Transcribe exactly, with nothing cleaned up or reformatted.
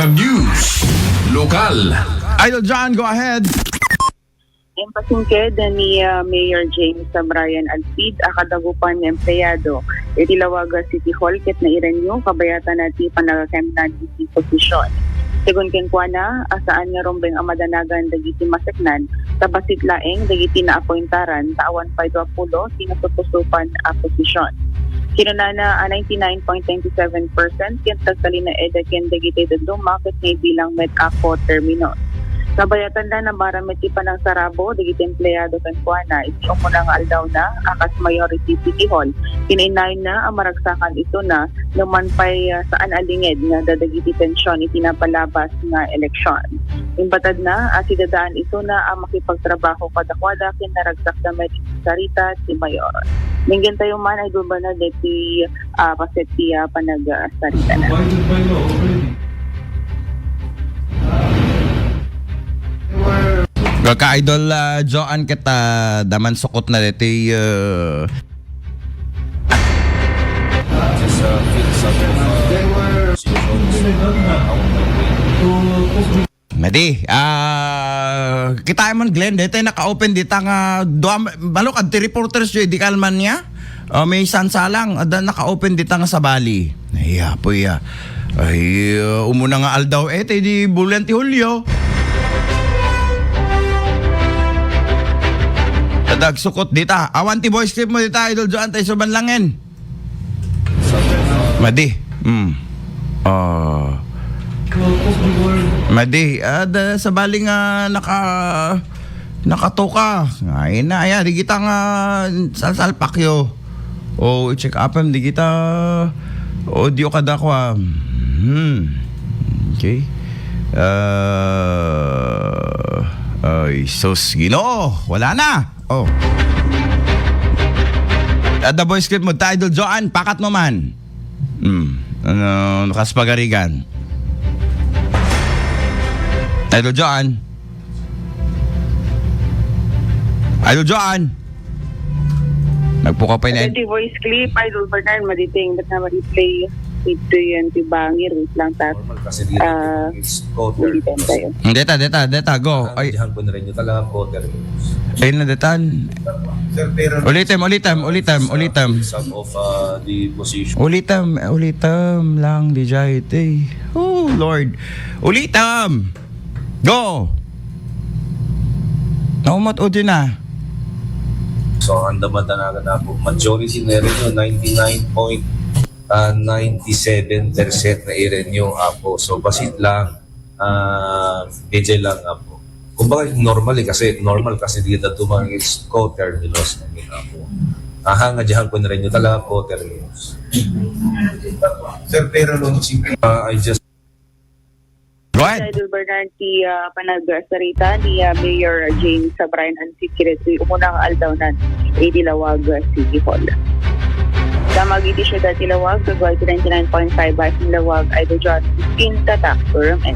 News. Lokal. Idol John, go ahead. Impasingked ni, ah, Mayor James Brian Alcid a kadagupan nga empleyado iti Laoag City Hall ket nairenyo kabayatan ti panagakemnan iti posisyon. Segun kenkuana, a saan nga rumbeng a madanagan dagiti maseknan, ta bassit laeng dagiti naapointaran, ta awan pay dua pulo ti nasupusupan a posisyon. Kinunana a ninety-nine point nine seven percent ket nagtalinaed ken dagiti dadduma ket naibilang met a co-terminos. Kabayatanna, namara met ti panangsarabo dagiti empleyado kenkuana iti umuna nga aldawna a kas mayor iti City Hall. Kinainnayna a maragsakan isuna no man pay, ah, saan a linged nga adda dagiti tensyon iti napalabas nga eleksyon. Imbatadna a sidadaan isuna a makipagtrabaho kadakuada ken naragsakda met iti sarita ti mayor. Denggen tayo man, Idol Bernard, deti, ah, paset ti, ah, panagsaritana. Ka-idol, ah, Joan, ket, ah, daman sukot na deti, ah, Just, uh, feel some, uh, positions. Madi, ah, kitaem man, Glenn, daytoy naka-open dita nga dua, balo kad ti reporters yo, di kalman niya. Ah, may sansalang, adda naka-open dita nga sabali. Ay, apo ya. Ay, ah, umuna nga aldaw, eh, tay di bulan ti Hulyo. Adda agsukot dita. Awan ti voice clip mo dita, Idol Joan, tay suban langen. Madi. Mm. Ah. Madi. Ah, da, sabali nga naka-, nakatuka. Ay na, aya, di kita nga salsalpak yo. O, check upem, di kita audio kadakua. Hmm. Okay. Ah, ay, sus, Ginoo, wala na. Oh. Adda voice clip mo, ta Idol Joan, pakat mo man. Hmm. Ano, nakas pagarigan. Idol Joan. Idol Joan. Nagpukaw pay na. Iti voice clip, Idol Bernard, maditing, ba't na ma-replay? Ito yan, ti bangir, wait lang, ta. Normal kasi di Ah, it's quarter. Hindi tayo. Hmm, deta, deta, deta, go. Ay. Dihan ko na rin yung talaga quarter. Ayun na, detan. Sir, pero ulitem, ulitem, ulitem, ulitem. Some of, uh, the position. Ulitem, ulitem lang, di jay, te. Oh, Lord. Ulitem! Go! Naumat o di na? So, ang damatanagan na po, majority na rin yun, ninety-nine point ninety-seven percent na irenyo, apo. So, basit lang, ah, medyo lang, apo. Kumbaga, normal eh, kasi, normal kasi di kita tumangis co-terminus, apo. Aha, nga diyan ko na rin yung talaga co-terminus. Sir, pero nung si- Ah, I just Go ahead. Idol Bernard, ti, ah, panagsarita ni, ah, Mayor James Brian Ansiquiretoy, umuna nga aldaw nan, iti Laoag, ah, City Hall. Damag iti siudad ti Laoag, kagway ti ninety-nine point five Bus ni Laoag, Idol John, fifteen Tatak, Forum N.